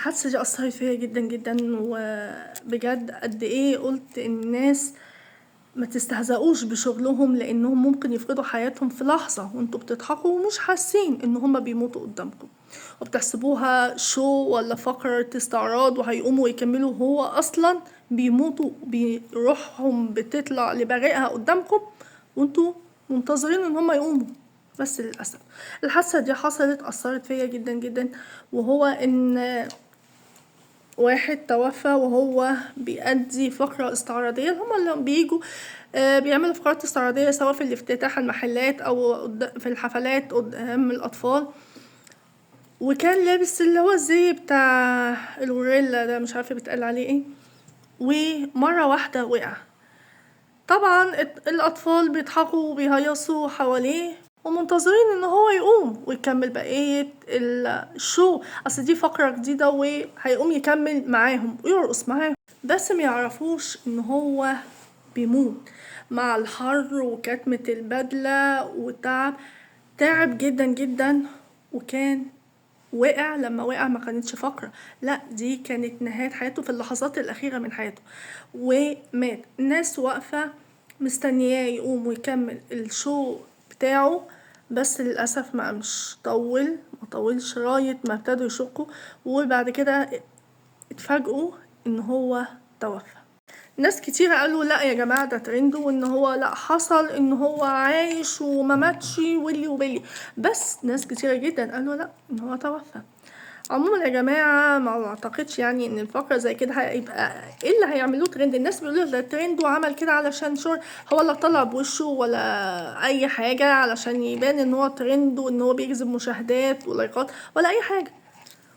الحادثة دي أثرت فيا جدا جدا، وبجد قد ايه قلت الناس ما تستهزئوش بشغلهم، لانهم ممكن يفقدوا حياتهم في لحظة وانتوا بتضحكوا ومش حاسين ان هما بيموتوا قدامكم، وبتحسبوها شو ولا فقرة استعراض وهيقوموا ويكملوا، هو اصلا بيموتوا بروحهم بتطلع لبريئها قدامكم وانتوا منتظرين ان هما يقوموا. بس للأسف الحادثة دي حصلت أثرت فيا جدا جدا، وهو ان واحد توفى وهو بيأدي فقرة استعراضية. هما اللي بيجوا بيعملوا فقرات استعراضية سواء في الافتتاح المحلات أو في الحفلات قدام الأطفال، وكان لابس اللي هو الزي بتاع الغوريلا ده، مش عارفة بيتقال عليه ايه، ومرة واحدة وقع. طبعا الأطفال بيضحكوا وبيهيصوا حواليه ومنتظرين ان هو يقوم ويكمل بقية الشو، اصل دي فقرة جديدة وهيقوم يكمل معاهم ويرقص معاهم، بس ما يعرفوش ان هو بيموت مع الحر وكتمة البدلة والتعب. تعب جدا جدا وكان وقع. لما وقع ما كانتش فقرة، لا دي كانت نهاية حياته في اللحظات الأخيرة من حياته، ومات. الناس واقفة مستنياه يقوم ويكمل الشو بتاعه، بس للأسف ما قامش، طول ما طولش راية ما ابتدوا يشقوا، وبعد كده اتفاجئوا ان هو توفى. ناس كتير قالوا لا يا جماعة ده ترند، وان هو لا حصل ان هو عايش وما ماتش واللي وبالي، بس ناس كتيرة جدا قالوا لا ان هو توفى. عموما يا جماعة ما اعتقدش يعني ان الفقرة زي كده هيبقى ايه اللي هيعملوه ترند. الناس بيقولوا ده ترند وعمل كده علشان شهرة، هو لا طلع بوشه ولا اي حاجة علشان يبان ان هو ترند وان هو بيجذب مشاهدات ولايكات ولا اي حاجة.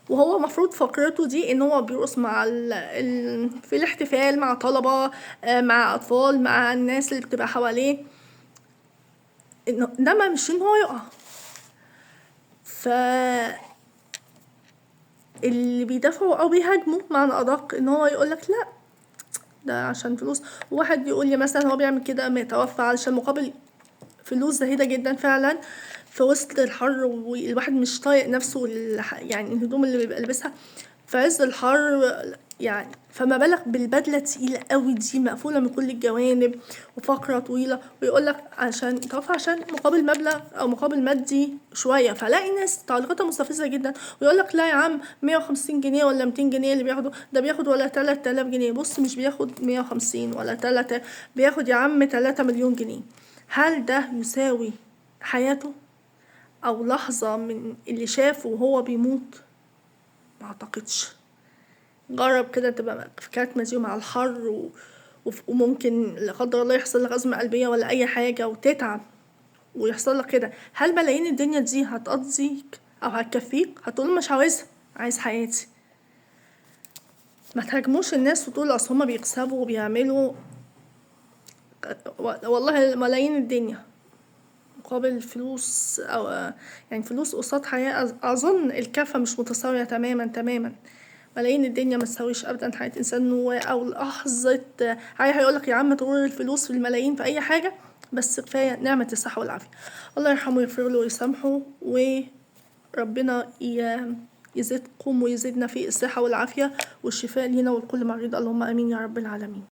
وهو مفروض فقرته دي ان هو بيرقص مع في الاحتفال مع طلبة، مع اطفال، مع الناس اللي بتبقى حواليه، انما مش ان هو يقع. ف اللي بيدافعوا او بيهاجموا معنى ادق ان هو يقولك لا ده عشان فلوس. واحد يقول لي مثلا هو بيعمل كده ما يتوفى علشان مقابل فلوس زهيدة جدا فعلا في وسط الحر، والواحد مش طايق نفسه، يعني الهدوم اللي بيبقى لابسها في عز الحر يعني، فما بالك بالبدلة تقيلة قوي دي مقفولة من كل الجوانب وفقرة طويلة، ويقولك عشان توفى عشان مقابل مبلغ أو مقابل مادي شوية. فلاقي ناس تعليقاتها مستفزة جدا ويقولك لا يا عم 150 جنيه ولا 200 جنيه اللي بياخده ده، بياخد ولا 3000 جنيه. بص مش بياخد 150 ولا 3، بياخد يا عم 3 مليون جنيه. هل ده يساوي حياته أو لحظة من اللي شافه وهو بيموت؟ ما أعتقدش. جرب كده تبقى في كاتمة دي مع الحر وممكن لا قدر الله يحصل لك أزمة قلبية ولا أي حاجة وتتعب ويحصل لك كده. هل ملايين الدنيا دي هتقضيك أو هتكفيك؟ هتقول مش عاوزها، عايز حياتي. ما تهاجموش الناس وتقول أصل هما بيكسبوا وبيعملوا، والله ملايين الدنيا مقابل فلوس، أو يعني فلوس قصاد حياة. أظن الكفة مش متساوية تماما تماما. ملايين الدنيا ما تساويش أبدا حياة إنسان أو لحظة حياة. هيقولك يا عم تغور الفلوس في الملايين في أي حاجة، بس كفاية نعمة الصحة والعافية. الله يرحمه ويغفر له ويسامحه، وربنا يزيدكم ويزيدنا في الصحة والعافية والشفاء لينا ولكل مريض. اللهم آمين يا رب العالمين.